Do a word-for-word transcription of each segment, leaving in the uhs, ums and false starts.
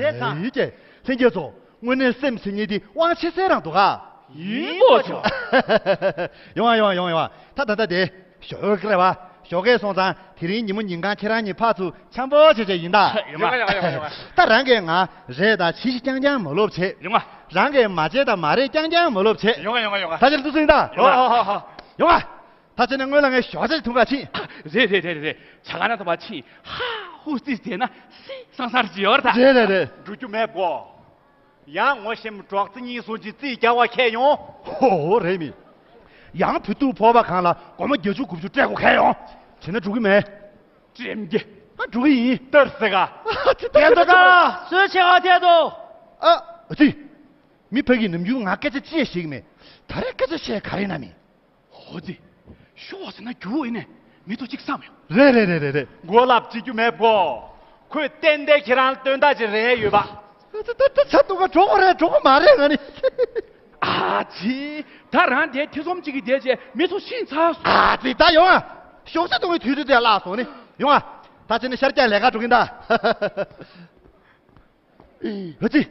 བྱས་ཙང་། ཡིན་གྱི། ལྷན་རྒྱས་ཚོ། དངོས་གནས་སེམས་ཟེར་མཁན་དེ་དབང་ཆེ་ས་རང་འདུག་ག་ཡིན་གོ་ཆོག་ཡོང་ཨ་ཡོང་ཨ་ཡོང་ཨ་ཡོང་ཨ། ད་ད་ད་དེ། ཞོགས་ཀས་རེད་བ། ཞོགས་ཀས་སོང་ཙང་དེ་རིང་ཉིན་མོ་ཉིན་གང་ཁྱེད་རང་གཉིས་ཕར་ཚུར་འཆམ་པོ་བྱས་བྱས་ཡིན་ད། ཡོང་ཨ་ཡོང་ཨ་ཡོང་ཨ་ཡོང་ཨ། ད་རང་གིས་ང་རེད་དང་བྱེད་ཤིག་རྐྱང་རྐྱང་མ་ལབ་བྱས། ཡོང་ཨ། རང་གིས་མ་བྱེད་དང་མ་རེད་རྐྱང་རྐྱང་མ་ལབ་བྱས། ཡོང་ཨ་ཡོང་ཨ་ཡོང་ཨ། ད་ཁྱེད་ལ་ཏུ་སུ་ཡིན་ད། ཡོང་ཨ། ཧོ་ཧོ་ཧོ། ཡོང་ཨ། ད་ཁྱེད་ནས་སྔོན་ལ་ངས་ཞོགས་ཇ་ཞིག་འཐུང་ག་ཕྱིན། རེད་རེད་རེད་རེད། ཇ་ཁང་ནང་དུ་མར་ཕྱིན། ཧ་ཧུ་ཙི་བྱས་ན་སི་སང་སར་ཅི་ཡོད་རེད་ད། རེད་རེད་རེད། འགྲོ་རྒྱུ་མེད་པོ། ཡང་ངོ་ཤེས་གྲོགས་རྩི་གཉིས་སོང་ཅིག་རྩིས་རྒྱག་པ་ཁས་ཡོང་། ཧོ་ཧོ་རེད་མི། ཡང་བུ་ཐུག་ཕོར་པ་གང་ལ་སྒོར་མོ་བརྒྱད་ཅུ་དགུ་བཅུ་སྤྲད་དགོས་ཁས་ཡོང་། བྱས་ན་འགྲོ་གི་མེད། ཅེམ་གྱི། ཨ་འགྲོ་གི་ཡིན། ལྟར་ཟེར་ག་དེ་ལྟ་ད་སུའི་ཆེ་ག་ཐད་དོ། ཨ་ཨ་ཙི། མི་ཕ་གི་ནམ་རྒྱུན་ང་སྐད་ཆ་ཅི་ཡང་བཤད་གི་མེད། ད་རེས་སྐད་ཆ་བཤད་ག་རེ་ན་མི། ཧོ་ཙི། ཤོག་ཟེར་ན་རྒྱུ་བོ་ཡིན་ནས་མི་ཐོ་གཅིག་བསམ་ཡོང་། རེད་རེད་རེད་རེད་རེད། མགོ་ལབ་བྱེད་རྒྱུ་མེད་པོ། ཁོས་ཏན་ཏན་ཁྱེད་རང་ལ་དོན་དག་ཅིག་རེད་ཡོད་པ། ད་ད་ད་ཆ་ཏུ་ག་གྲོགས་པོ་རེད་གྲོགས་པོ་མ་རེད་ང་ནི། ཨ་ཙི། ད་རང་དེ་ཐེ་ཚོམ་གཅིག་གིས་བསྡད་རྗེས་མི་ཚོ་ཤི་ཚར་སོང་། ཨ་ཙི་ད་ཡོང་ཨ། ཤོག་ཚེ་གཏོང་བའི་དུས་ཚོད་དེ་བརླག་སོང་ནི། ཡོང་ཨ། ད་ཅི་ནི་ཤར་རྒྱག་ལས་ཀ་འགྲོ་གིན་ད། ཨ་ཙི།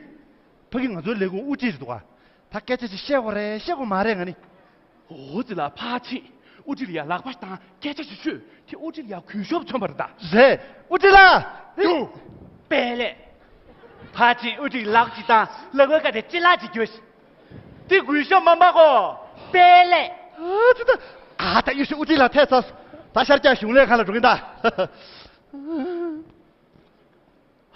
ཕ་གི་ང་ཚོའི་ལས་ཁུངས་དབུ་ཁྲིད་རེད་འདུག་ཨ། ད་སྐད་ཆ་ཅིག་བཤད་དགོས་རེད་བཤད་དགོས་མ་རེད་ང་ནི། འོ་ཙི་ལ་ཕར་ཕྱིན། དབུ་ཁྲིད་ལ་ཡ་ལག་པ་བཏང་སྐད་ཆ་ཞིག་ཤོད། དེ་དབུ་ཁྲིད་ལ་ཡ་གུས་ཞབས་མཚོན་པ་རེད་ད། རེད། དབུ་ཁྲིད་ལགས། དུ། པད་ལས། ཕར་ཕྱིན་དབུ་ཁྲིད་ལག་ཅིག་བཏང་ལག་པའི་ཀ་དེ་ཅི་ལག་ཅིག་རྒྱོ་ཤིག་དེ་གུས་ཞབས་མ་མ་གོ་པད་ལས། ཨ་ཙི་ད། ཨ་ད་ཡོད་ཤོག་དབུ་ཁྲིད་ལགས་ཐད་ཚར། ད་ཤར་རྒྱག་གཞུང་ལས་ཁང་ལ་འགྲོ་གིན་ད།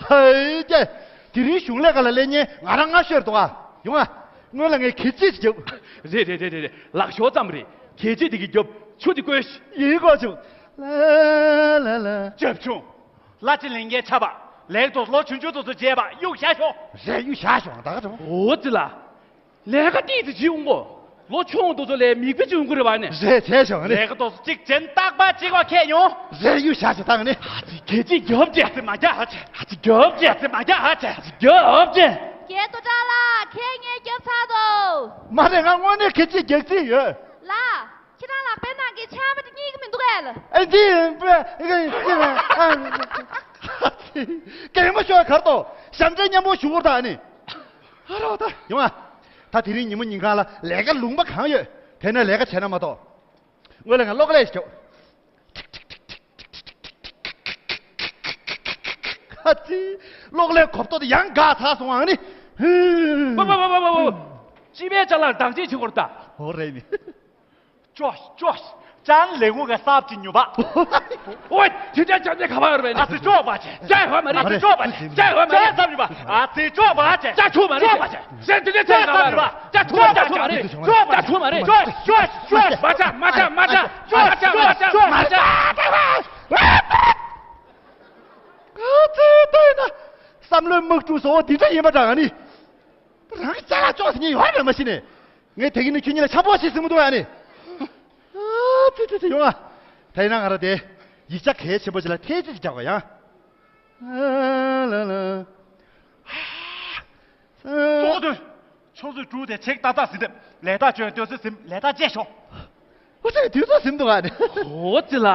ཧེ་ཀྱེ། དེ་རིང་གཞུང་ལས་ཀ་ལ་སླེབས་མཁན་ང་རང་སྔ་ཤོས་རེད་འདུག་ཨ། ཡོང་ཨ། སྔོན་ལ་ངས་གད་ཕྱིས་ཅིག་རྒྱབ། རེད་རེད་རེད་རེད། ལག་ཤོག་ཙམ་རེད། གད་ཕྱིས་དེ་གི་རྒྱབ་ཆུ་དེ་བསྐོལ་ཤིག་ཡིན་གོ་བྱུང་། ལ་ལ་ལ། ལྕགས་ཆུང་། ལ་ཅི་ལིང་གའི་ཆ་བ། ལེགས་དོ་ལོ་ཆུང་ཆུང་དུ་སུ་བྱས་པ་གཡུག་བཞག་ཤོག་རེད་གཡུག་བཞག་ཤོག་ད་ག་ཚོད། འོ་ཙི་ལ། ལས་ཀ་ཏིས་ཏི་བྱེད་འོང་གོ། ལོ་ཆུང་དུ་ཚོ་ལས་མིག་དཔེ་བྱུང་གི་རེད་བ་ནི། རེད་བྱས་བྱུང་ནི། ལས་ཀ་དོ་ཚོ་གཅིག་ཅན་རྟག་པ་གཅིག་བ་ཁས་ཡོང་། རེད་གཡུག་བཞག་ཅིག་བཏང་ནི། ཨ་ཙི་གད་ཅིག་རྒྱོབ་ཅེ། ཨ་ཙི་མ་རྒྱག་ཧ་ཅེ། ཨ་ཙི་རྒྱོབ་ཅེ། ཨ་ཙི་མ་རྒྱག་ཧ་ཅེ། ཨ་ཙི་རྒྱོབ་ཅེ། རྒྱལ་དོ་བྲག་ལ་ཁས་ངས་རྒྱབ་ཚར་དོ། མ་རེད་ང་དངོས་གནས་གད་ཅིག་རྒྱག་རྩིས་ཡོད། ལ། ཁྱེད་རང་ལག་པའི་ནང་གི་ཆར་པ་དེ་རྙེད་ཀྱི་མི་འདུག་གས་ལ། ཨེ་འདི་ཨེ་ཨེ་ཨེ་གད་མོ་ཤོར་གར་དོ། ཞབས་འདྲེན་མཉམ་པོ་ཞུ་བར་ད་ཨ་ནི། ཨ་རོགས་ད། ཡོང་ཨ། ད་དེ་རིང་ཉིན་མོ་ཉིན་གང་ལ་ལས་ཀ་ལུང་པ་གང་ཡོད་དེ་ནས་ལས་ཀ་བྱས་ན་མ་གཏོགས། སྔོན་ལ་ང་གློག་ཀླད་ཞིག་རྒྱོབ། ཁ་ཚི། གློག་ཀླད་གོ་ཐོག་དེ་ཡང་འགག་ཚར་སོང་ཨ་ནི། པ་པ་པ་པ་པ་པ། སྤྱི་པའི་ཅ་ལག་བདག་གཅེས་བྱེད་དགོས་རེད་ད། འོ་རེད་ནི། ཅོཤ་ཅོཤ། ཅང་ལེ་ངུ་ག་སབ་ཅི་ཉུ་བ། ཨོའི། དེ་འདྲ་ཅང་དེ་ག་བ་ཡོད་རེད་ནི། ཨ་ཙི་ཅོག་པ་ཅེ། ཅང་ཧོ་མ་རེད། ཨ་ཙི་ཅོག་པ་ཅེ། ཅང་ཧོ་མ་རེད། ཅང་ཙམ་ཉུ་བ། ཨ་ཙི་ཅོག་པ་ཅེ། ཅང་ཆུ་མ་རེད། ཅོག་པ་ཅེ། ཅང་དེ་འདྲ་ཅང་ག་བ་ཡོད་རེད། ཅང་ཆུ་མ་རེད། ཅང་ཆུ་མ་རེད། ཅོཤ་ཅོཤ་ཅོཤ། མ་ཅ་མ་ཅ་མ་ཅ། ཅོཤ་ཅོཤ་མ་ཅ་མ་ཅ། ཨ་ཙི་ལྟོས་ན། བསམ་བློའི་དམག་འཁྲུག་བཟོ་བོ་འདི་འདྲ་ཡིན་པ་འདྲ་ཨ་ནི། རང་གི་ཅ་ལག་ཅོག་ཟེར་མཁན་ཡོད་རེད་མ་གཞི་ནས། ངས་དེ་གི་ནི་ཁྱོད་གཉིས་ལ་འཆམ་པོ་ཞིག་ཟིན་མི་འདུག་ཨ་ནི། ཨ་ཙི་ཙི་ཙི་ཡོང་ཨ། ད་ཡིན་ན་ང་རང་དེ་ཡིག་ཆ་གལ་ཆེན་པོ་ཞིག་ལ་ཐེལ་ཙེ་ཅིག་རྒྱག་དགོས་ཡང་། ཨ་ལ་ལ། ཨ། ཙོག་དོན། ཆུ་ཚོད་དྲུག་དེ་ཆིག་ཏག་ཏག་ཟིན་ཏེ་ལས་ཐག་ཆོད། དུས་ཚོད་ཟིན། ལས་ཐག་བཅད་ཤོག། ཨོ་ཙི། དུས་ཚོད་ཟིན་འདུག་ཨ་ནི། ཨོ་ཙི་ལ།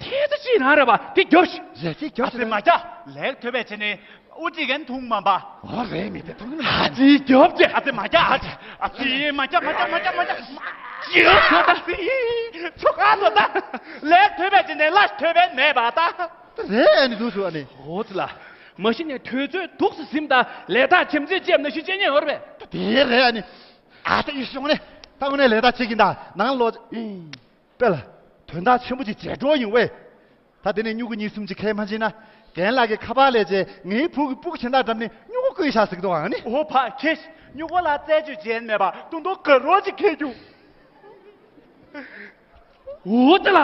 ཐེལ་ཙེ་ཅིག་རང་རེད་པ། དེ་རྒྱོབ་ཤིག། རེད། ཅིག་རྒྱོབ་ཨ་ཙི་ཤིག། མ་རྒྱག། ལེགས་ཐོས་པའི་ཆེད་ནས་ཨུ་ཀྲི་གན་འཐུང་མ་པ། ཨོ་རེད་མི་དེ་འཐུང་ནི་མ། ཨ་ཙི་རྒྱོབ་ཅེ། ཨ་ཙི་མ་རྒྱག། ཨ་ཙི། ཨ་ཙི་མ་རྒྱག་མ་རྒྱག་མ་རྒྱག་མ་རྒྱག། ཨ་ཙི། ཆོ་ག་ཚོ་ད། ལེགས་ཐོས་པའི་ཆེད་ནས་ལ་ཐོས་པའི་མེད་པ་ད། རེད་ཨ་ནི། འདུག་སུ་ཨ་ནི། ཨོ་ཙི་ལ། མ་གཞི་ནས་དུས་ཚོད་འདུག་སེ་ཟིན་ད། ལས་ཐག་ཁྱིམ་མཚེས་ཅེབ་ན་ཤི་ཅེ་ཉེ་ཡོད་རེད་པས། དེ་རེད་ཨ་ནི། ཨ་ད་ཡུལ་ཤོང་ནས་ད་ངོ་ནས་ལས་ཐག་ཆད་ཀྱིན་ད་ནང་ལོག་དཔེ་ལ། དོན་དག་ཆེན་པོ་ཅིག་བྱས་འགྲོ་ཡིན་བས། ད་དེ་ནས་སྨྱུ་གུ་གཉིས་གསུམ་ཅིག་ཁས་མ་བྱིན་ན། རྒན་ལགས་ཀྱིས་ཁ་པར་ལས་བྱས་ངའི་བུ་གི་སྤུ་གུ་ཆེན་ཐག་འགྲམ་ནས་སྨྱུ་གུ་བརྐུས་བཞག་ཟེར་གི་འདུག་ཨ་ནི། ཨོ་ཕ་ཁྱེད། སྨྱུ་གུ་ལ་རྩད་གཅོད་བྱས་མེད་པ་ཏུང་ཏུང་ག་རོ་ཅིག་ཁྱེར་རྒྱུ། འོ་དེ་ལ།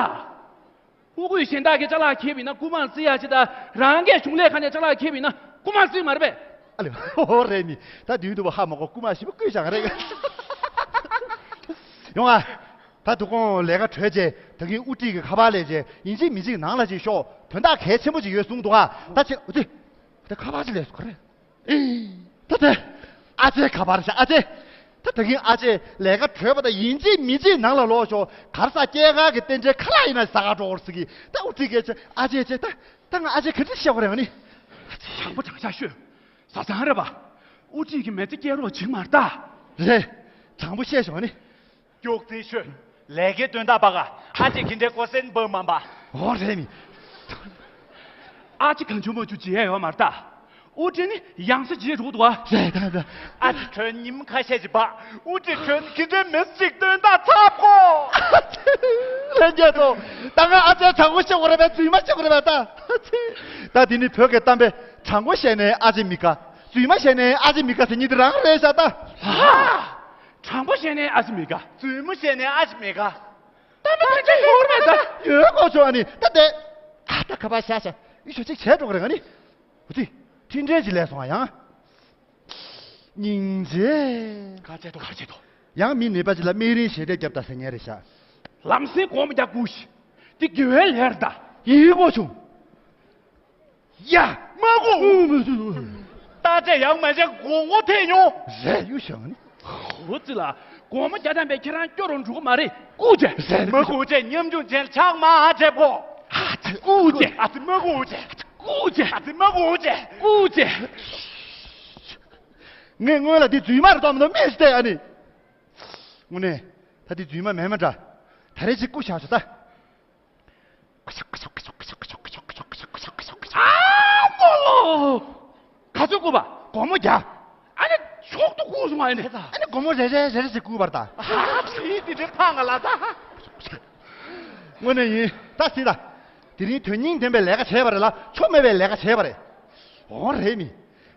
སྤུ་གུས་གཞན་དག་གི་ཅ་ལག་ཁྱེར་བ་ཡིན་ན་རྐུ་མ་བརྩི་ཡ་ཅིག་ད། རང་གིས་གཞུང་ལས་ཁང་ནས་ཅ་ལག་ཁྱེར་བ་ཡིན་ན་རྐུ་མ་བརྩི་མ་རེད་པས། ཨ་ལེ། ཨོ་རེད་ནི། ད་དུས་དུ་བ་ཧ་མ་གོ་རྐུ་མ་ཞིབ་པོ་བརྐུས་བཞག་རེད། ཡོང་ཨ། ད་དུ་ཁོང་ལས་ཀ་གྲོལ་རྗེས་ད་གིན་ཨུ་ཀྲི་གི་ཁ་པར་ལས་རྗེས་ཡིན་གཅིག་མིན་གཅིག་ནང་ལ་ཅིག་ཤོག། དོན་དག་གལ་ཆེན་པོ་ཅིག་ཡོད་གསུངས་འདུག་ཨ། ད་ཅི་ཨུ་ཀྲི། ད་ཁ་པར་ཅིག་ལས་སུ་ག་རེ། ད་དེ། ཨ་ཅེ་ཁ་པར་ཤ་ཨ་ཅེ། ད་ད་གིན་ཨ་ཅེ་ལས་ཀ་གྲོལ་བ་དང་ཡིན་གཅིག་མིན་གཅིག་ནང་ལ་ལོག་ཤོག། གར་ས་སྐྱེས་སྐར་གྱི་རྟེན་འབྲེལ་ཁ་ལག་ཡིན་ན་ཟ་ག་འགྲོ་བར་ཟེར་གི། ད་ཨུ་ཀྲི་གས་ཅེ་ཨ་ཅེ་ཅེ་ད་ད་ང་ཨ་ཅེ་ག་འདྲ་བཤད་དགོས་རེད་ཨ་ནི། དྲང་པོ་དྲང་བཞག་ཤོད། བཟའ་ཚང་རེད་པ། ཨུ་ཀྲི་གི་མི་ཚེ་སྐྱེལ་རོགས་བྱེད་མ་རེད་ད། རེད། དྲང་པོ་བཤད་ཤོག་ཨ་ནི། མགྱོགས་རྩིས་ཤོད། ལས་ཀའི་དོན་དག་པ་ག་ཨ་ཅེ་གི་འདྲའི་ཀོ་སེན་འབབ་མ་པ། ཨོ་རེད་མི། ཨ་ཅེ་གང་བྱུང་མ་བྱུང་བྱེད་ཡ་ཡོད་མ་རེད་ད། ཨུ་ཀྲི་ནི་ཡང་སེ་བྱེད་འགྲོ་འདུག་ཨ། རེད་ད་ད། ཨ་ཅེ་ཁྱོད་ཉིན་ཁ་ཤས་ཀྱི་བ། ཨུ་ཀྲི་ཁྱོད་གི་འདྲའི་མི་ཞིག་དོན་དག་ཚབ་གོ། ལྷན་རྒྱས་ཚོ། ད་ང་ཨ་ཅེ་དྲང་པོ་བཤད་དགོས་རེད་པས་རྫུན་མ་བཤད་དགོས་རེད་པས་ད། ད་དེ་ནི་བོད་ཀྱི་གཏམ་དཔེ། དྲང་པོ་བཤད་ནས་ཨ་ཅེ་མི་དགའ། རྫུན་མ་བཤད་ནས་ཨ་ཅེ་མི་དགའ་ཟེར་མཁན་དེ་རང་རེད་ཤག་ད། ལྷ། དྲང་པོ་བཤད་ནས་ཨ་ཅེ་མི་དགའ། རྫུན་མ་བཤད་ནས་ཨ་ཅེ་མི་དགའ། ད་མི་དེ་འདྲ་ཡོད་རེད་ད། ཡོད་གོ་ཆོག་ཨ་ནི་ད་དེ། ཨ་ད་ཁ་པར་ཤ་ཤ་ཡུ་ཤོ་ཅིག་བྱས་འགྲོ་གི་རེད་ཨ་ནི། འོ་ཙི། འཕྲིན་ཕྲན་ཅིག་སླེབས་སོང་ཨ་ཡང་། སྙིང་རྗེ། ག་བྱས་འདུག་ག་བྱས་འདུག་ཡང་མི་ནད་པ་ཅིག་ལ་སྨན་རིན་ཞལ་འདེབས་བརྒྱབ་ད་ཟེར་མཁན་རེད་ཤག། ལམ་སེང་སྒོར་མོ་བརྒྱ་བསྐུར་ཤིག། དེ་དགེ་བའི་ལས་རེད་ད། ཡིན་གོ་བྱུང་། ཡ། མ་གོ། ད་ཆ་ཡང་མ་བྱས་སྒོར་མོ་ཐེབས་མྱོང་། རེད་ཡུ་ཤང་ནི། ཧོ་ཙི་ལ། སྒོར་མོ་བརྒྱ་ཐམ་པས་ཁྱེད་རང་སྐྱོ་རུ་འགྲོ་གི་མ་རེད། བསྐུར་བྱས། རེད། མ་བསྐུར་བྱས་ཉམ་ཆུང་ཅན་ཆགས་མ་བྱེད་གོ། ཨ་ཙི་བསྐུར་བྱས། ཨ་ཙི་མ་བསྐུར་བྱས། བསྐུར་བྱས། ཨ་ཙི་མ་བསྐུར་བྱས། བསྐུར་བྱས། ངས་སྔོན་ལ་འདི་རྫུན་མ་རེད་དམ་ནོ་མེད་ཟེར་ཨ་ནི། དངོས་གནས། ད་འདི་རྫུན་མ་མེད་མ་འདྲ། ད་རེས་ཅིག་བསྐུར་བཞག་ཤོག་ད། ཨ་མོ་ལོ། ག་ཚོད་བསྐུར་བ། སྒོར་མོ་བརྒྱ། ཨ་ནི་མཆོག་ཏུ་བསྐུར་སོང་ཨ་ནི། ཨ་ནི་སྒོར་མོ་རེ་རེ་རེ་རེ་ཞིག་བསྐུར་བར་ད། ཨ་ཙི་འདི་འདྲའི་ཕངས་ང་ལ་ད། དངོས་གནས་ཡིན་ད་སྲིད་ད། དེ་རིང་དོན་སྙིང་ལྡན་པའི་ལས་ཀ་བྱས་པ་རེད་ལ་ཆོ་མེད་པའི་ལས་ཀ་བྱས་པ་རེད། འོ་རེད་མི།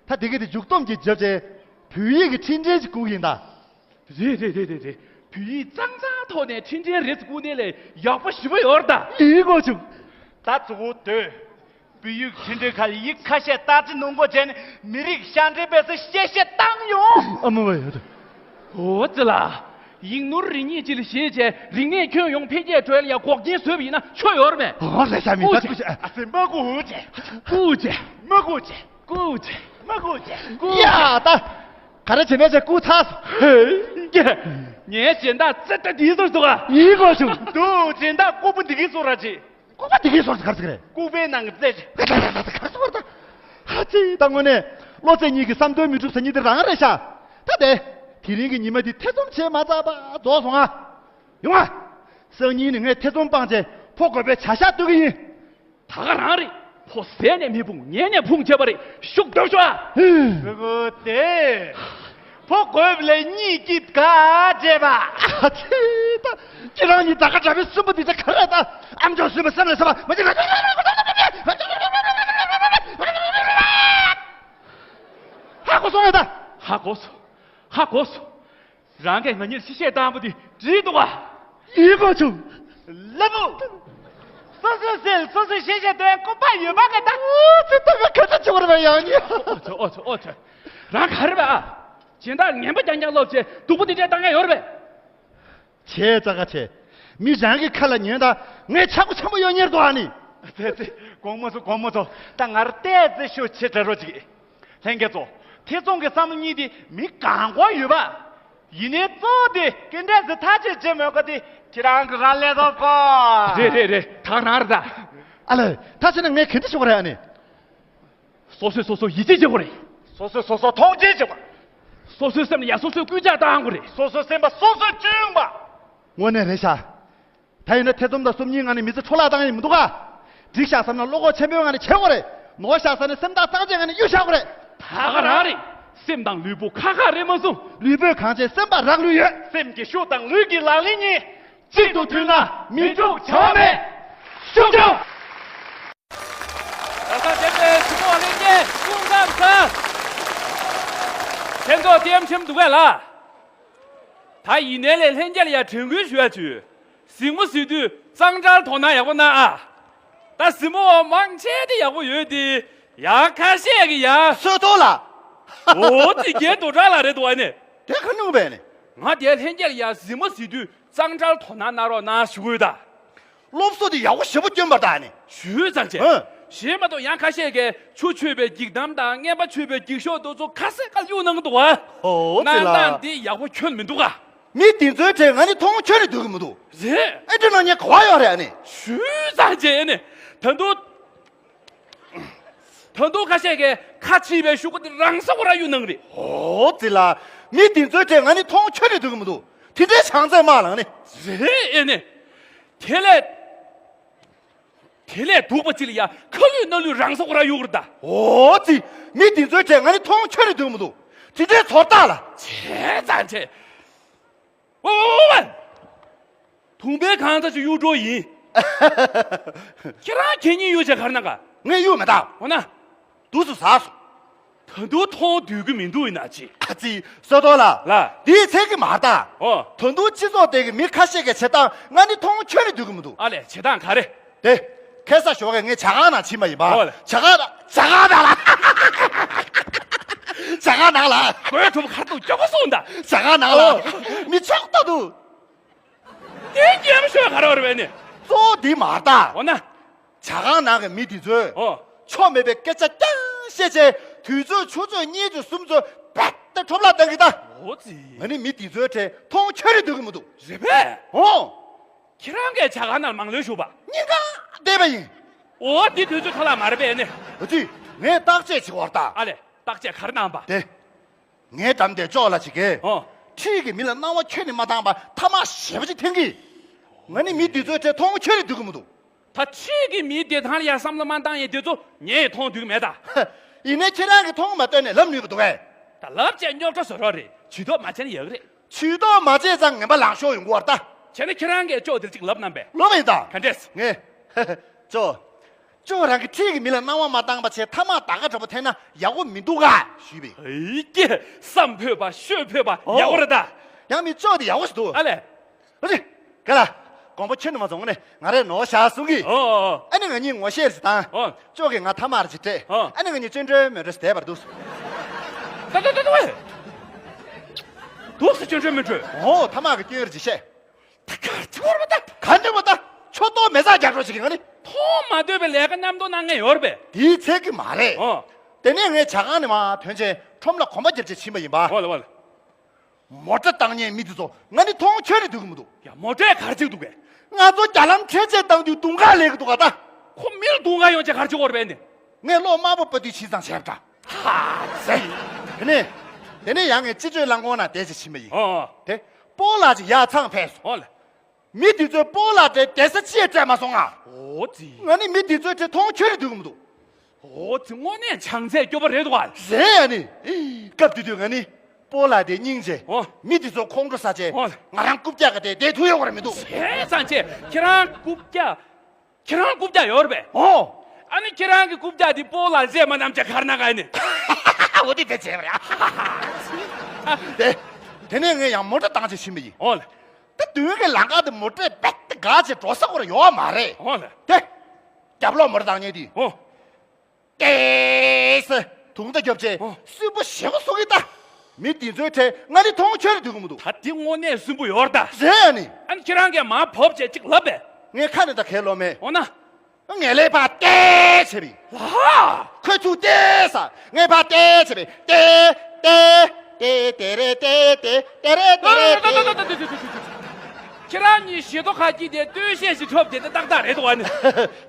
ད་དེ་ག་དེ་མཇུག་སྡོམ་གྱི་རྒྱབ་ཆེ། བོད་ཡིག་གི་འཕྲིན་ཕྲན་ཞིག་བསྐུར་གི་ཡིན་ད། རེད་རེད་རེད་རེད་རེད། བོད་ཡིག་གཙང་གཙང་ཐོག་ནས་འཕྲིན་ཕྲན་རེ་ཟིག་བསྐུར་ནས་ལས་ཡག་པོ་ཞེ་པོ་ཡོད་རེད་ད། ཡིན་གོ་བྱུང་། ད་གཙོ་བོ་དོན། བོད་ཡིག་འཕྲིན་ཕྲན་ཁ་ལ་ཡིག་ཁ་ཤས་བརྟག་དཔྱད་གནང་དགོས་བྱས་ནས་མི་རིགས་ཤ་འདྲེས་པས་སུ་གཤེ་གཤེ་བཏང་ཡོང་། ཨ་མ་བ་ཡོད་དོ། འོ་ཙི་ལ། ཡིག་ནོར་རེ་གཉིས་ཅིག་ལ་ཞེས་བྱས་རིག་གནས་ཁྱོན་ཡོངས་འཕེལ་རྒྱས་འགྲོ་ཡ་ལ་ཡ་འགོག་རྐྱེན་བཟོས་པ་ཡིན་ན་ཆོ་ཡོད་རེད་པས། འོ་ལེ་ཤ་མི་ད་སྐུ་ཞབས། ཨ་ཙི་མ་སྐུ་འོ་ཅེ། སྐུ་ཅེ། མ་སྐུ་ཅེ། སྐུ་ཅེ། མ་སྐུ་ཅེ། སྐུ་ཅེ། ཡ་ད། ག་རེ་བྱེད་ནས་ཅེ་སྐུ་ཚ་སོ། ཧེ། ངའི་སྦྱིན་བདག་ཙེ་ཏ་དེའི་སོར་སོ་ག་ཡིན་གོ་བྱུང་། འདུག་སྦྱིན་བདག་ལྐུགས་པ་འདི་གི་སོར་ར་ཅི། ལྐུགས་པ་འདི་གི་སོར་སོ་ག་རེ་ཟེར་གི་རེད། ལྐུགས་པའི་ནང་གི་ཙེ་ཅི། ག་རེ་ཟེར་གི་རེད་ད་ངོ་ནས། བློ་རྩེ་གཉིས་ཀྱི་བསམ་དོན་མི་འགྲུབ་ཟེར་མཁན་དེ་རང་རེད་ཤག་ད་དེ། དེ་རིང་གི་ཉི་མ་འདི་ཐེ་ཚོམ་བྱས་མ་ཚར་བར་རྫོགས་སོང་ང་། ཡོང་ང་། སང་ཉིན་ནས་ངས་ཐེ་ཚོམ་སྤངས་བྱས་ཕོ་རྒོད་པའི་བྱ་ཤ་གཏོད་ཀྱི་ཡིན། ད་ག་རང་རེད། ཕོ་ཟས་ནས་མི་ཕུང་ཉལ་ནས་ཕུང་བྱས་པ་རེད། ཤུགས་རྒྱོབ་ཤོག་ཨ། ཧུ། སི་ཀུ་ཏེ། ཕོ་རྒོད་ལས་གཉིས་ཀྱིས་ག་བྱས་པ། ཨ་ཙི་ད། ཁྱེད་རང་གཉིས་ད་ག་འདྲ་བའི་སུན་པོ་འདི་ཚོ་ག་རེ་ད། ཨམ་ཅོག་སུན་པོ་སེམས་ལ་སེམས་པ་མ་ཅི། ཧ་གོ་སོང་ངས་ད། ཧ་གོ་སོང་། ཧ་གོ་སོང་། རང་གིས་ང་གཉིས་གཤེ་གཤེ་བཏང་པ་དེ་འགྲིག་འདུག་ག་ཡིན་པ་བྱུང་། ལབ་བུ། སོ་སོའི་སྲོལ་སོ་སོས་གཤེ་གཤེ་སྟོན་གོ་བ་ཡོད་པ་ག་ད། ཨོ་ཙི་ད་ང་ཁ་ཚ་བྱེད་པ་རེད་པས་ཡང་ཉིད། ཨོ་ཚོ་ཨོ་ཚོ་ཨོ་ཚོ། རང་ག་རེ་པས་ཨ། སྦྱིན་བདག་ངན་པ་རྐྱང་རྐྱང་སློབ་ཆེད་སྡུག་པོ་འདི་འདྲས་བཏང་ཡ་ཡོད་རེད་པས། བྱས་ཙང་ཁ་ཆེ། མི་རང་གི་ཁ་ལ་ཉན་ད། ངས་ཆག་སྒོ་ཆེན་པོ་ཡོད་ཉེར་འདུག་ཨ་ནི། ཙེ་ཙེ། དགོང་མོ་ཚོ་དགོང་མོ་ཚོ། ད་ངར་ཏོག་ཙེ་ཤོ་ཆེ་དྲ་རོགས་ཅིག་ལྷན་རྒྱས་ཚོ། ཐེ་ཚོམ་གྱི་བསམ་བློ་གཉིས་དེ་མི་གང་གོ་ཡོད་པ། ཡིན་ནའི་གཙོ་བོ་དེ་ག་འདྲས་སེ་ཐག་གཅོད་བྱེད་མོད་ཀ་དེ་ཁྱེད་རང་གི་རང་ལས་ཐོབ་གོ། རེད་རེད་རེད། ད་རང་རེད་ད། ཨ་ལས། ད་བྱས་ན་ངས་ག་འདྲ་ཞུ་དགོས་རེད་ཨ་ནི། སོ་སོས་སོ་སོ་ཡིད་ཆེས་བྱེད་དགོས་རེད། སོ་སོས་སོ་སོ་མཐོང་ཆེན་བྱེད་དགོས། སོ་སོའི་སེམས་ལ་ཡ་སོ་སོས་སྐུལ་ལྕག་བཏང་དགོས་རེད། སོ་སོའི་སེམས་པ་སོ་སོས་གཅུན་པ། དངོས་གནས་རེད་ཤག་ད་ཡིན་ན་ཐེ་ཚོམ་དང་སོམ་ཉིའི་ངང་ནས་མི་ཚེ་འཕྲོ་བརླག་བཏང་ཡ་མི་འདུག་ག་འགྲིག་ཤག་བསམ་ན་བློ་ཁོག་ཆེན་པོའི་ངང་ནས་བྱེད་དགོས་རེད། ནོར་ཤག་བསམ་ན་སེམས་ཐག་གཙང་བཅད་ངང་ནས་གཡུག་བཞག་དགོས་རེད། ད་ག་རང་རེད། སེམས་དང་ལུས་པོ་ཁ་ཁ་རེད་མ་གསུངས། ལུས་པོས་གང་བྱས་སེམས་པ་རག་ལུས་ཡོད། སེམས་ཀྱི་ཤུགས་དང་ལུས་ཀྱི་ལག་ལེན་གཉིས། གཅིག་ཏུ་མཐུན་ན་མི་འགྲུབ་བྱ་བ་མེད། ཤུགས་རྒྱོབ། ལགས་སོ། དེ་ནས་གཞིས་མོ་ལྷན་རྒྱས་སྐུ་ཁམས་བཟང་། མཁྱེན་ཚོགས་ལྟད་མོ་འཁྲབ་འདུག་གས་ལ། ད་ཡིན་ནའི་ལས་ལྷན་རྒྱས་ལ་ཡ་དྲན་སྐུལ་ཞུ་ཡ་བྱོས། གཟིགས་མོ་གཟིགས་དུས་གཙང་སྦྲ་དོ་སྣང་ཡག་པོ་གནང་ཨ། ད་གཟིགས་མོ་བ་མང་ཆེ་དེ་ཡག་པོ་ཡོད་དེ། ཡང་ཁ་ཤས་ཀྱིས་ཡ། བསོད་ཐོག་ལ། འོ་དེ་རྒྱལ་དོ་དྲག་ལ་རེད་འདུག་ཨ་ནི། དེ་ག་ནུས་པས་ནི། ང་དེ་ལྷན་རྒྱས་ལ་ཡ་གཟིགས་མོ་གཟིགས་དུས་གཙང་སྦྲ་དོ་སྣང་གནང་རོགས་གནང་ཞུ་གི་ཡོད་ད། སློབ་གསོ་དེ་ཡག་པོ་ཞེ་པོ་སྐྱོན་པར་ད་ནི། ཞུས་ཙང་ཆེ། ཨ། ཞེས་མ་གཏོགས་ཡང་ཁ་ཤས་ཀྱིས་ཆུ་མཆོད་པའི་འགྱིག་དམ་དང་རྔན་པ་མཆོད་པའི་འགྱིག་ཤོག་དེ་ཚོ་ཁ་གསལ་ཁ་གཡུག་གནང་གི་འདུག་བ། ཨོ་ཙི་ལ། གནང་སྟངས་འདི་ཡག་པོ་ཁྱོན་མི་འདུག་ག་མི་འདི་ཚོའི་གྲས་ང་ནི་མཐོང་ཁྱོན་ནས་འདུག་གི་མི་འདུག་རེད། ཨེ་འདྲ་གནང་མཁན་ག་བ་ཡོད་རེད་ཨ་ནི། ཞུས་ཙང་ཆེ་ཨ་ནི། ད་དུང་། ད་དུང་ཁ་ཤས་ཀྱིས་ཁ་ཕྱེས་པའི་ཤོག་གུ་དེ་རང་ས་ཁོ་རང་གཡུག་གནང་གི་རེད། ཨོ་ཙི་ལ། མི་འདི་ཚོའི་གྲས་ང་ནི་མཐོང་ཁྱོན་ནས་འདུག་གི་མི་འདུག་དེ་འདྲའི་བྱང་རྩལ་མ་ལངས་ནི། རེད་ཨེ་ནི། དེ་ལས། དེ་ལས་སྡུག་པ་ཅིག་ལ་ཡ་ཁ་ལུད་སྣ་ལུད་རང་ས་ཁོ་རང་གཡུག་གི་རེད་ད། ཨོ་ཙི། མི་འདི་ཚོའི་གྲས་ང་ནི་མཐོང་ཁྱོན་ནས་འདུག་གི་མི་འདུག་དེ་འདྲའི་ཚོར་རྟགས་ལ། བྱས་ཙང་བྱས། ཨོ་ཨོ་ཨོ། དུང་པའི་གང་ཚ་ཅིག་གཡུག་འགྲོ་ཡིན། ཁྱེད་རང་གད་སྙིགས་གཡུག་བྱས་ག་རེ་གནང་ག་ངས་གཡུག་མེད་ད། འོ་ན། དུས་སུ་ཟ་སོང་། ད་དུང་མཐོང་སྡོད་ཀྱི་མི་འདུག་ཡིན་ན་ཅི། ཨ་ཙི། བསོད་ཐོག་ལ། ལ། འདིའི་ཚད་ཀྱི་མ་རེད་ད། ཨོ། ད་དུང་སྤྱི་ཚོགས་སྟེང་གི་མི་ཁ་ཤས་ཀྱི་བྱེད་སྟངས་ང་ནི་མཐོང་ཁྱོན་ནས་སྡོད་ཀྱི་མི་འདུག་ཨ་ལས་བྱེད་སྟངས་ག་རེ། དེ། ཁ་སང་ཞོགས་ཀས་ངས་ཇ་ཁང་ནང་ཕྱིན་པ་ཡིན་པ། ཨོ་ལ། ཇ་ཁང་ནང་ཇ་ཁང་ནང་ལ། ཇ་ཁང་ནང་ལ། དགོད་བྲོ་པོ་ཁ་ཐུག་སྐྱོ་པོ་སོང་ད། ཇ་ཁང་ནང་ལ། ཨོ། མི་ཆགས་ཏོ་འདུག་དེ་སྐྱེ་མི་ཤོད་ག་རེ་བར་བས་ནི། གཙོ་བོ་འདི་མ་རེད་ད། འོ་ན། ཇ་ཁང་ནང་གི་མི་འདི་ཚོས། ཨོ། ཆོ་མེད་པའི་སྐད་ཆ་རྐྱང་བཤད་བྱས་དུས་ཚོད་ཆུ་ཚོད་གཉིས་ཚོད་གསུམ་ཚོད་རྦད་དེ་འཕྲོ་བརླག་བཏང་གི་ད། འོ་ཙི། ང་ནི་མི་འདི་ཚོའི་གྲས་མཐོང་ཁྱོན་ནས་སྡོད་ཀྱི་མི་འདུག་རེད་པས། ཨོ། ཁྱེད་རང་གིས་ཇ་ཁང་ནང་མང་ལོས་ཞུགས་པ། སྙིང་ག་བསྡད་པ་ཡིན། འོ་འདི་དུས་ཚོད་ཐོག་ལ་མ་རེད་པས་ནི། འོ་ཙི། ངས་བརྟག་དཔྱད་བྱེད་པར་ད། ཨ་ལས་བརྟག་དཔྱད་ག་རེ་གནང་པ། དེ། ངའི་འགྲམ་དེ་ཅོག་ལ་ཅིག་གས། ཨོ། འཁྲིས་ཀྱི་མི་ལ་སྣང་བ་ཁྱོན་ནས་མ་བཏང་པ་ཐ་མག་ཞེ་པོ་ཅིག་འཐེན་གི། ང་ནི་མི་འདི་ཚོའི་གྲས་མཐོང་ཁྱོན་ནས་སྡོད་ཀྱི་མི་འདུག་ད་འཁྲིས་ཀྱི་མིའི་བདེ་ཐང་ལ་ཡང་བསམ་བློ་མ་བཏང་ཡས་དེ་ཚོ་ངས་མཐོང་སྡོད་ཀྱི་མེད་ད། ཡིན་ནའི་ཁྱེད་རང་གིས་མཐོང་མ་ཐོས་ནས་ལབ་ནུས་པ་འདུག་གས། ད་ལབ་བྱས་རྙོག་དྲ་བཟོ་རོགས་རེད། ཇུས་གཏོགས་མ་བྱས་ན་ཡག་གི་རེད། ཇུས་གཏོགས་མ་བྱས་ཙང་ངན་པ་ལངས་ཤོར་ཡོང་གི་བར་ད། བྱས་ན་ཁྱེད་རང་གིས་ཅོག་འདིར་ཅིག་ལབ་གནང་པས། ལབ་པ་ཡིན་ད། ག་འདྲས། ངས། ཅོག་ཅོག་རང་གི་འཁྲིས་ཀྱི་མི་ལ་སྣང་བ་མ་བཏང་པ་བྱས་ཐ་མག་ད་ག་འདྲ་པོ་འཐེན་ན་ཡག་པོ་མི་འདུག་ག་ཞུས་པས། ཨེ་ཀྱེ། བསམ་ཕོད་པ་ཤོད་ཕོད་པ། ཨོ། ཡག་པོ་རེད་ད། ཡང་མི་ཅོག་དེ་ཡག་པོ་ཞིག་འདུག་ཨ་ལས། ཨ་ཙི། ག་ལ། དགོང་པོ་ཁྱོད་ནི་མ་བཙོང་ནས་ང་རས་ནོར་བཞག་གསུང་གི། ཨོ་ཨོ་ཨོ། ཨ་ནི་ང་གཉིས་ངོ་ཤེས་ཟེར་དང་། ཨོ། ཅོག་གིས་ང་ཐ་མག་རེ་ཅིག་སྤྲད། ཨོ། ཨ་ནི་ང་གཉིས་ཅོན་ཀྲོན་མོན་ཀྲོན་ཞིག་བསྡད་པར་འདུག་ད་ད་ད་ད་ཝེ། འདུག་སེ་ཅོན་ཀྲོན་མོན་ཀྲོན། ཨོ་ཐ་མག་གི་སྐྱོན་རེ་ཅིག་བཤད། ད་གར་ཅི་བོར་བ་ད། ག་འདྲ་བ་ད། ཆོ་ཏོ་མེ་ས་རྒྱག་རོགས་བྱེད་ཀྱི་ང་ནི། མཐོང་མ་འདོད་པའི་ལས་ཀ་རྣམ་རྟོག་གནང་མཁན་ཡོད་རེད་པས། དེའི་ཚད་ཀྱི་མ་རེད། ཨོ། དེ་ནས་ངས་ཇ་ཁང་ནས་མར་ཐོན་བྱས་ཁྲོམ་ལ་གོམ་པ་རྒྱབ་བྱས་ཕྱིན་པ་ཡིན་པ། ཨོ་ལ་ཨོ་ལ། མོ་ཊ་བཏང་མཁན་མི་དེ་ཚོ་ང་ནི་མཐོང་ཁྱོན་ནས་སྡོད་ཀྱི་མི་འདུག་ཡ་མོ་ཊས་ག་རེ་བྱེད་ཀྱི་འདུག་གས། ང་ཚོ་རྒྱ་ལམ་འཕྲད་བྱས་བཏང་དུས་དུང་དཀར་ལས་ཀྱི་འདུག་ག་ད། ཁོ་མིར་དུང་དཀར་ཡོང་བྱས་ག་རེ་བྱེད་དགོས་རེད་པས་ནི། ངས་གློག་དམར་པོ་སྤར་དུས་ཕྱིས་ཙང་བྱས་པ་འདྲ། ཧ་ཙི། དེ་ནས། དེ་ནས་ཡང་ངས་སྤྱི་སྤྱོད་རླངས་འཁོར་ནང་བསྡད་ཅིག་ཕྱིན་པ་ཡིན། ཨོ། དེ། སྤོ་ལགས་ཅིག་ཡར་ཚང་ཕེབས་སོང་། ཨོ་ལེ། མི་དེ་ཚོས་སྤོ་ལགས་དེ་བསྡད་ས་ཅི་ཡང་སྤྲད་མ་སོང་ང་། ཨོ་ཙི། ང་ནི་མི་དེ་ཚོའི་གྲས་མཐོང་ཆོས་རེ་འདུག་གི་མི་འདུག་ཨོ་ཙི། དངོས་གནས་བྱང་ཚད་སྐྱོ་པོ་རེད་འདུག་ཨ། རེད་ཨ་ནི། སྐབས་དེ་དུས་ང་ནི། སྤོ་ལགས་དེ་སྙིང་རྗེ། ཨོ། མི་དེ་ཚོ་ཁོང་ཁྲོ་ཟ་བྱས། ཨོ། ང་རང་རྐུབ་བཀྱག་ག་དེ་བསྡད་ཐུབ་ཡོད་རེད་མི་འདུག་བྱས་ཙང་ཆེ། ཁྱེད་རང་རྐུབ་བཀྱག་ཁྱེད་རང་རྐུབ་བཀྱག་ཡོད་རེད་པས། ཨོ། ཨ་ནི་ཁྱེད་རང་གི་རྐུབ་བཀྱག་དེ་སྤོ་ལགས་རྗེས་མ་རྣམས་ཀྱང་གར་ན་ག་ནི། འོ་དེ་དེ་བྱས་པ་རེད། དེ། དེ་ནས་ངས་ཡང་མོ་ཊ་བཏང་བྱས་ཕྱིན་པ་ཡིན། ཨོ་ལེ། ད་མདུན་གྱི་ལམ་ཁ་དེ་མོ་ཊས་རྦད་དེ་འགག་བྱས་འགྲོ་ས་ཁོ་རང་ཡོད་མ་རེད། ཨོ་ལེ། དེ། རྒྱབ་ལོགས་མོ་ཊ་བཏང་མཁན་དེ། ཨོ། ཏེས། དུང་རྟ་རྒྱོབ་བྱས། ཨོ། སུན་པོ་ཞེ་པོ་གསོ་གི་ད། མི་འདི་ཚོའི་གྲས་ང་ནི་མཐོང་ཆོས་རེ་འདུག་གི་མི་འདུག་ད་འདི་དངོས་གནས་སུན་པོ་ཡོད་རེད་ད། རེད་ཨ་ནི། ཨ་ནི་ཁྱེད་རང་གིས་མར་བབས་བྱས་ཅིག་ལབ་པས། ངས་ཁ་ནས་ད་གས་ལོ་མེད། འོ་ན། ངས་ལས་ཕར་ཏེ་བྱས་པས། ལ། ཁོས་ཚུར་ཏེ་ས། ངས་ཕར་ཏེ་བྱས་པས། ཏེ། ཏེ། ཏེ་ཏེ་རེ་ཏེ་ཏེ། ཏེ་རེ་ཏེ་རེ་ཏེ། ཁྱེད་རང་གཉིས་ཞེ་ཐོ་ཁ་སྐྱིད་དེ་སྟོད་གཞས་ཤིག་འཁྲབ་བསྡད་དེ་ཏག་ཏག་རེད་འདུག་ཨ་ནི།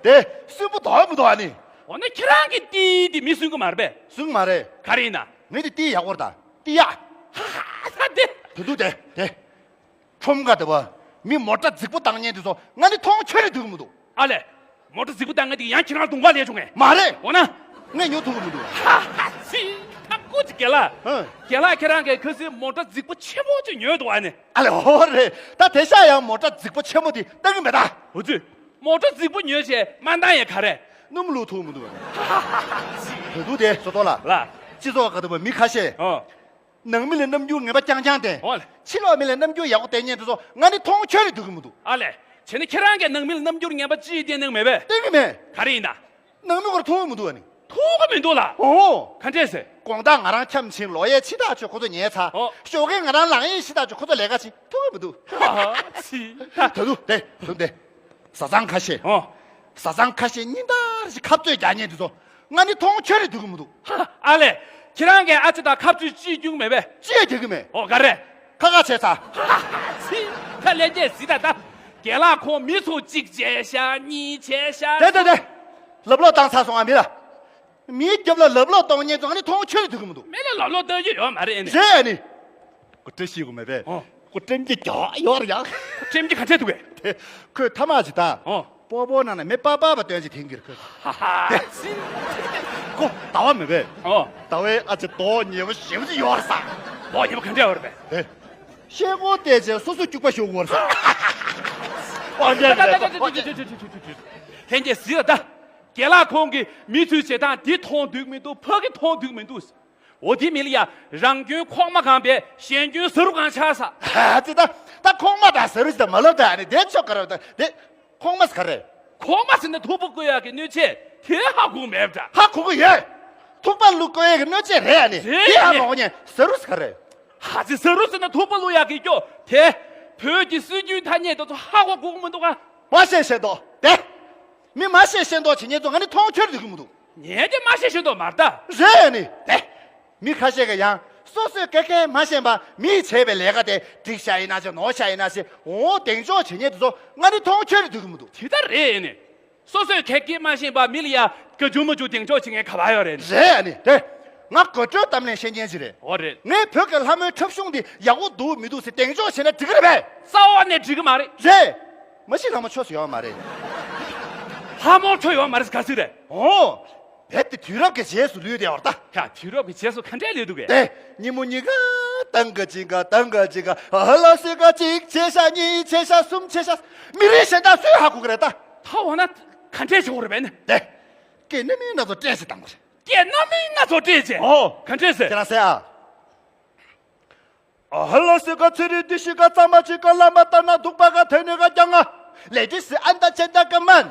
དེ་སུན་པོ་དོག་མི་འདུག་ཨ་ནི། འོ་ན་ཁྱེད་རང་གི་ཏི་དེ་མི་སུན་གི་མ་རེད་པས། སུན་མ་རེད། ག་རེ་ཡིན་ན། ངས་དེ་ཏི་ཡག་པོ་རེད་ད། ཏི་ཡ། ཧ་ཧ་དེ། དེ་འདུག་དེ་དེ། ཁྲོམ་ཁ་དེ་བ། མི་མོ་ཊ་རྫིག་པོ་བཏང་མཁན་དེ་ཚོ་ང་ནི་མཐོང་ཆོས་རེ་འདུག་གི་མི་འདུག་ཨ་ལས། མོ་ཊ་རྫིག་པོ་བཏང་མཁན་དེ་ཡང་ཁྱེད་རང་གདོང་པ་ལས་བྱུང་ངས། མ་རེད། འོ་ན། ངས་ཉོ་ཐུབ་གི་མི་འདུག་ཧ་ཧ་ཚི། ཐབས་སྐུ་ཅི་རྒན་ལགས། ཧུ། རྒན་ལགས་ཁྱེད་རང་གིས་ཁ་སང་མོ་ཊ་རྫིག་པོ་ཆེན་པོ་ཅིག་ཉོས་འདུག་ཨ་ནི། ཨ་ལས་འོ་རེད། ད་དེ་ཤ་ཡང་མོ་ཊ་རྫིག་པོ་ཆེན་པོ་དེ་བཏང་གི་མེད་ད། འོ་ཙི། མོ་ཊ་རྫིག་པོ་ཉོས་བྱས་དམའ་མཐའ་ཡང་ག་རེ། སྣུམ་བླུགས་ཐུབ་མི་འདུག་ཧ་ཧ་ཧ་ཚི། དེ་འདུག་དེ་བཟོ་ལྟོ་ལ། ལ། སྤྱི་ཚོགས་ཁ་ཐུག་པ་མི་ཁ་ཤས། ཨོ། ནང་མི་ལ་རྣམ་འགྱུར་ངན་པ་རྐྱང་རྐྱང་བསྟན། ཨོ་ལེ། ཕྱི་ལོགས་མི་ལ་རྣམ་འགྱུར་ཡག་པོ་བསྟན་མཁན་དེ་ཚོ་ང་ནི་མཐོང་ཆོས་རེ་འདུག་གི་མི་འདུག་ཨ་ལེ། བྱས་ན་ཁྱེད་རང་གིས་ནང་མི་ལ་རྣམ་འགྱུར་ངན་པ་ཅི་ཡང་བསྟན་གནང་མེད་པས། བསྟན་གི་མེད། ག་རེ་ཡིན་ན། ནང་མི་ཁོ་ར་མཐོང་གི་མི་འདུག་ཨ་ནི། མཐོང་གི་མི་འདུག་ལ། ཨོ། ག་འདྲས་ཟེར། དགོང་དག་ང་རང་འཁྱམས་ཕྱིན་ལོག་ཡས་ཕྱི་ཐག་ཆོད་ཁོ་ཚོ་ཉལ་ཚར། ཨོ། ཞོགས་ཀས་ང་རང་ལངས་ཡས་ཕྱི་ཐག་ཆོད་ཁོ་ཚོ་ལས་ཀ་བྱེད་ཐུབ་གི་མི་འདུག་ཨ་ཙི། ད་དུང་དེ་དུང་དེ། བཟའ་ཚང་ཁ་ཤས། ཨོ། བཟའ་ཚང་ཁ་ཤས་ཉིན་ལྟར་ཞིག་ཁ་རྩོད་རྒྱག་མཁན་དེ་ཚོ་ང་ནི་མཐོང་ཆོས་རེ་འདུག་གི་མི་འདུག་ཧ། ཨ་ལས། ཁྱེད་རང་གིས་ཨ་ཅེ་དང་ཁ་རྩོད་ཅི་རྒྱུག་མེད་པས། ཅི་ཡང་རྒྱག་གི་མེད། ཨོ་ག་རེ། ཁ་ཁ་བྱས་ཚར། ཧ་ཧ་ཧ་ཚི། ད་ལན་རྒྱས་ཟིག་ད་ད། རྒན་ལགས་ཁོང་མི་ཚོ་གཅིག་བྱས་ཤག་གཉིས་བྱས་ཤག་དེ་དེ་དེ། ལབ་ལོག་བཏང་ཚར་སོང་ཨ་མི་ལ། མིའི་རྒྱབ་ལ་ལབ་ལོག་གཏོང་མཁན་ཚོ་ང་ནི་མཐོང་ཆོས་རེ་འདུག་གི་མི་འདུག་མི་ལ་ལབ་ལོག་གཏོང་རྒྱུ་ཡོད་མ་རེད་ཨེ་ནི། རེད་ཨ་ནི། ཁོ་བཀྲ་ཤིས་གོ་མེད་པས། ཨོ། ཁོ་བཀྲ་མི་རྒྱག་ཡོད་རེད་ཡ། བཀྲ་མི་ག་འདྲས་འདུག་གས། དེ་ཁོས་ཐ་མག་ཅིག་ད། ཨོ། སྤོ་བོ་ནང་ནས་མེ་པ་པ་བ་སྟོན་ཅིག་འཐེན་གྱི་རེད་ཁོས། ཧ་ཧ། ཁོ་ཟླ་བ་མེད་པས། ཨོ། ཟླ་བའི་ཨ་ཅེ་མདོག་ཉེས་པོ་ཞེ་པོ་ཅིག་ཡོད་རེད་ས། མདོག་ཉེས་པོ་ག་འདྲས་ཡོད་རེད་པས། དེ། ཤེལ་སྒོ་བལྟས་བྱས་སོ་སོ་སྐྱུག་པ་ཤོར་གྱི་ཡོད་རེད་ས། ཨོ་ཉེས་ཉེས་ཉེས། ལྷན་རྒྱས་གཟིགས་ད། རྒན་ལགས་ཁོང་གིས་མི་ཚོའི་བྱེད་སྟངས་འདི་མཐོང་འདོད་མི་འདུག་ཕ་གི་མཐོང་འདོད་མི་འདུག་འོ་དེ་མི་ལ་ཡ། རང་སྐྱོན་ཁོག་མ་གང་པས་གཞན་སྐྱོན་ཟ་རུ་གང་ཆགས་ས། ཨ་ཙི་ད། ད་ཁོག་མ་དང་ཟ་རུ་ཞིག་ད་མ་ལབ་ད་ཨ་ནི་དེ་ཆོག་ག་རེ་ད་དེ། ཁོག་མ་ཟ་ག་རེ། ཁོག་མ་ཟེར་ན་ཐུག་པ་བསྐོལ་ཡག་གི་སྣོད་ཆས་དེ་ཧ་གོ་མེད་ད། ཧ་གོ་གི་ཡོད། ཐུག་པ་བླུགས་བསྐོལ་ཡག་གི་སྣོད་ཆས་རེད་ཨ་ནི། རེད་དེ་ཧ་ཨ་ནི། མ་གོ་ཉན་ཟ་རུ་ཟ་ག་རེ། ཧ་ཙི་ཟ་རུ་ཟེར་ན་ཐུག་པ་བླུགས་ཡག་གི་སྐྱོ་དེ། བོད་ཀྱི་སྲོལ་རྒྱུན་ཐ་སྙད་དེ་ཚོ་ཧ་གོ་གོ་གི་མི་འདུག་ག་མ་ཤེས་ཤེས་མདོག་དེ། མི་མ་ཤེས་ཤེས་མདོག་བྱེད་མཁན་ཚོ་ང་ནི་མཐོང་ཆོས་རེ་འདུག་གི་མི་འདུག་ངས་དེ་མ་ཤེས་ཤེས་མདོག་མ་རེད་ད། རེད་ཨ་ནི། དེ། མི་ཁ་ཤས་ཀྱིས་ཡང་སོ་སོས་ག་གེ་མ་ཤེས་པ་མིས་བྱས་པའི་ལས་ཀ་དེ་འགྲིག་ཤག་ཡིན་ན་ཆེ་ནོར་ཤག་ཡིན་ན་ཆེ་འོ་གདེང་འཇོག་བྱེད་མཁན་དེ་ཚོ་ང་ནི་མཐོང་ཆོས་རེ་འདུག་གི་མི་འདུག་དེ་ལྟར་རེད་ཨེ་ནི། སོ་སོས་ག་གེ་མ་ཤེས་པ་མི་ལ་ཡ་ག་འཇུ་མ་འཇུ་གདེང་འཇོག་བྱེད་མཁན་ག་པར་ཡོད་རེད། རེད་ཨ་ནི་དེ། ང་དགོད་བྲོའི་གཏམ་ལན་བཤད་མཁན་ཞིག་རེད། འོ་རེད། ངས་བོད་ཀྱི་ལྷ་མོའི་འཁྲབ་གཞུང་འདི་ཡག་པོ་འདུག་མི་འདུག་ཟེར་གདེང་འཇོག་བྱས་ན་འགྲིག་གི་རེད་པས། རྩ་བ་ནས་འགྲིག་གི་མ་རེད། རེད། མ་གཞི་ལྷ་མོ་ཆོས་སུ་ཡོད་མ་རེད། ལྷ་མོ་ཆོས་ཡོད་མ་རེད་ཟེར་ག་ཚོད་རེད། ཨོ། རྦད་དེ་དུས་རབས་ཀྱི་རྗེས་སུ་ལུས་བསྡད་པ་རེད་ད། ཡ་དུས་རབས་ཀྱི་རྗེས་སུ་ག་འདྲས་ལུས་འདུག་གས། དེ་ཉིན་མོ་གཉིས་ཀ་ཏང་ག་ཅིག་ག་ཏང་ག་ཅིག་ག་ཧ་ལ་སི་ཀ་གཅིག་བྱས་ཤག་གཉིས་བྱས་ཤག་གསུམ་བྱས་ཤག་མི་རིགས་གཞན་དག་སུས་ཧ་གོ་གི་རེད་ད། ད་འོ་ན་ག་འདྲས་བྱེད་དགོས་རེད་པས་ནི། དེ། སྐད་སྣ་མིན་སྣ་ཚོགས་སྤྲད་ཅིག་བཏང་དགོས་རེད། སྐད་སྣ་མིན་སྣ་ཚོགས་སྤྲད་ཅིག་ཨོ། ག་འདྲས་ཟེར། ཁྱེད་རང་གསན་ཨ། ཧ་ལ་སི་ཀ་ཚི་རི་ཏི་ཤི་ཀ་ཙམ་མ་ཅི་ཀ་ལ་མ་ཏ་ན་དུག་པ་ཀ་ཐེ་ནི་ཀ་ཀྱང་ང་། ལེ་ཏི་སི་ཨན་ཏ་ཆེན་ཏ་ཀ་མན།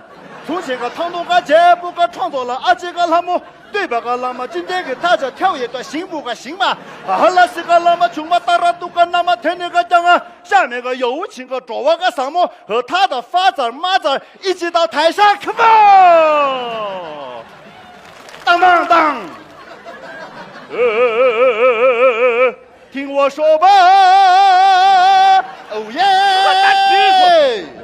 ཚུང་ཆེན་ཀ་ཐང་དུང་ཀ་ཇེ་པུ་ཀ་ཁྲོང་ཚོ་ལ་ཨ་ཅི་ཀ་ལྷ་མོ། ཏུས་པ་ཀ་ལ་མ་ཅི་འདྲེ་གི་ཐ་ཆ་ཐེའུ་ཡེ་ཏ་ཞིང་བུ་ཀ་ཞིང་མ། ཧ་ལ་སི་ཀ་ལ་མ་ཆུང་མ་ཏ་ར་ཏུ་ཀ་ན་མ་ཐེ་ནི་ཀ་ཀྱང་ང་། ཤ་མེ་ཀ་ཡོ་བུ་ཆིང་ཀ་གྲོ་བ་ཀ་ཟང་མོ་ཧ་ཐ་ད་ཧྥ་ཙར་མ་ཙར་ཨི་ཅི་ད་ཐའི་ཤ་ཁི་མ། ཏང་ཏང་ཏང་། ཨེ། ཐིང་བ་ཧྲོ་བ། ཨོ་ཡེ། ཨོ་ད་འདི་སོ།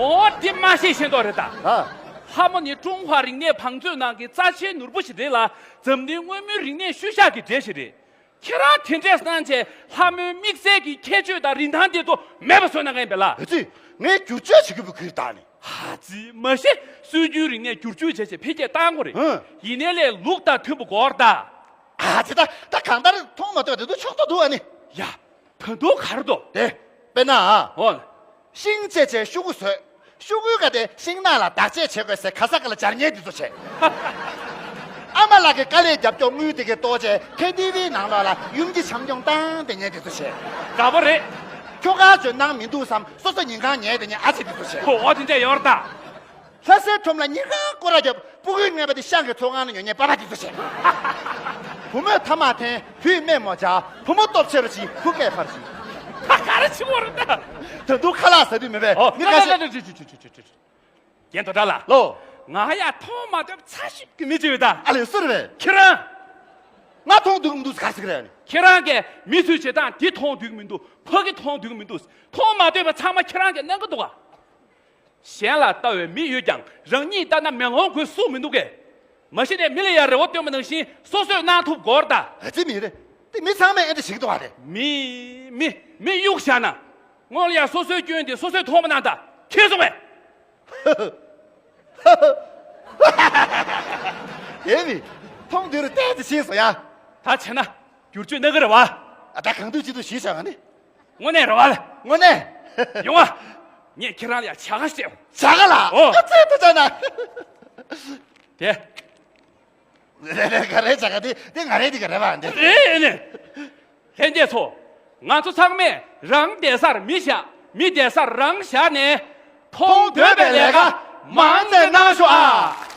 ཨོ་འདི་མ་ཤེས་ཤེས་མདོག་རེད་ད། ཨ། ལྷ་མོ་ནི་ཀྲུང་ཧྭ་རིག་གནས་བང་མཛོད་ནང་གི་རྩ་ཆེའི་ནོར་བུ་ཞིག་རེད་ལ། འཛམ་གླིང་མངོན་མིན་རིག་གནས་ཤུལ་བཞག་གི་གྲས་ཤིག་རེད། ཁྱེད་རང་དེ་འདྲས་གནང་བྱས་ལྷ་མོའི་དམིགས་བསལ་གྱི་ཁྱད་ཆོས་དང་རིན་ཐང་དེ་ཚོ་མེད་པ་བཟོས་གནང་མཁན་ཡིན་པས་ལ། ཨ་ཙི། ངས་བསྒྱུར་བཅོས་བྱེད་ཀྱི་ཡོད་པའི་ཁུལ་བཏང་ནས། ཨ་ཙི། མ་གཞི་སྲོལ་རྒྱུན་རིག་གནས་བསྒྱུར་བཅོས་བྱས་བྱས་འཕེལ་རྒྱས་བཏང་དགོས་རེད། ཧུམ། ཡིན་ནའི་ལས་ལུགས་དང་མཐུན་པ་དགོས་རེད་ད། ཨ་ཙི། ད་ད་གང་ལྟར་མཐོང་མ་ཐོས་པ་དེ་ཚོ་ཆོག་ཏུ་འདུག་ཨ་ནི། ཡ། ད་དུང་ག་རེ་འདུག་དེ། དཔེར་ན། ཨོ། ཤིང་བཅད་བྱས་ཤོག་གུ་བཟོས། ཤོག་གུའི་ཀ་དེ་ཤིང་ནགས་ལ་བདག་གཅེས་བྱེད་དགོས་ཟེར་ག་ས་ག་ལ་སྦྱར་མཁན་དེ་ཚོ་བྱས། ཨ་མ་ལགས་ཀྱི་དཀའ་ལས་རྒྱབ་སྐྱོར་དངུལ་དེ་གའི་ལྟོ་ཆས་ཁེ་ཊི་ཝི་ནང་ལོགས་ལ་ཡུམ་གྱི་བྱམས་སྐྱོང་བཏང་བསྡད་མཁན་དེ་ཚོ་བྱས། དགའ་པོ་རེད། ཁྱོ་ག་འཇོན་ཐང་མི་འདུག་བསམ་སོ་སོ་ཉིན་གང་ཉལ་བསྡད་མཁན་ཨ་ཅེ་དེ་ཚོ་བྱས། ཧོ། འོ་དེ་འདྲ་ཡོད་རེད་ད། ལྷ་སའི་ཁྲོམ་ལ་ཉིན་གང་སྐོར་ར་རྒྱབ། སྤུ་གུའི་རྔན་པ་དེ་ཤང་གི་ཚོང་ཁང་ལ་ཉོ་མཁན་པ་ཕ་དེ་ཚོ་བྱས། བུ་མོས་ཐ་མག་འཐེན། བུས་རྨས་མོ་བྱ། བུ་མོ་སྟོབས་ཆེ་རུ་ཕྱིན། བུ་སྐད་འཕར་ཕྱིན། ད་ག་རེ་བྱེད་དགོས་རེད་ད། ད་དུང་ཁ་ལག་ཟ་དུས་མེད་པས། ཨོ། མི་ཁ་ཤས། རྒན་དོ་དྲག་ལགས། ལོ། ང་ཡ་མཐོང་མ་ཐོས་ཚ་ཤོས་ཀྱི་མི་ཅིག་ཡོད་ད། ཨ་ལས་སུ་རེད་པས། ཁྱེད་རང་། ང་མཐོང་འདུག་མི་འདུག་ག་ཟེར་གི་རེད། ཁྱེད་རང་གིས་མི་ཚོའི་བྱེད་སྟངས་འདི་མཐོང་འདུག་མི་འདུག་ཕ་གི་མཐོང་འདུག་མི་འདུག་མཐོང་མ་ཐོས་པ་ཚང་མ་ཁྱེད་རང་གིས་གནང་གི་འདུག་ག་གཞན་ལ་ལྟ་བའི་མི་ཡོད་ཀྱང་རང་ཉིད་ལྟ་ན་མེ་ལོང་གོས་སུ་མི་འདུག་གས། མ་གཞི་ནས་མི་ལ་ཡ་རེ་བ་བཏོན་པ་ནང་བཞིན་སོ་སོས་གནང་ཐུབ་དགོས་རེད་ད། ཨ་ཙི། མི་རེད། དེ་མི་ཚང་མས་ཨེ་འདྲ་བྱེད་ཀྱི་འདུག་ག་རེད། མི་མི་མི་གཡུག་བཞག་ན། སྔོན་ལ་ཡ་སོ་སོའི་སྐྱོན་དེ་སོ་སོས་མཐོང་མ་གནང་ད། ཁྱེད་སོང་བས། དེ་མི། མཐོང་དུས་རུ་བལྟས་ཏེ་ཤེས་སོ་ཡ། ད་བྱས་ན་བསྒྱུར་བཅོས་གནང་གི་རེད་བ། ཨ། ད་གང་འདོད་ཅི་འདོད་ཞུས་བཞག་ནི། དངོས་གནས་རེད་བ་ལ། དངོས་གནས། ཡོང་བ། ངས་ཁྱེད་རང་ལ་ཡ་བྱ་དགའ་སྤྲད། བྱ་དགའ་ལ། ཨོ། ཨ་ཙི། ད་ཅག་ན། དེ། རེད་རེད། ག་རེ་བྱ་དགའ་དེ་དེ་ང་རེད། དེ་ག་རེད་བ་འདི། རེད་ནི། ལྷན་རྒྱས་ཚོ། ང་ཚོ་ཚང་མས་རང་བསྡད་སར་མི་བཞག་མི་བསྡད་སར་རང་བཞག་ནས། མཐོང་འདོད་པའི་ལས་ཀ་མང་ཙམ་གནང་ཤོག་ཨ།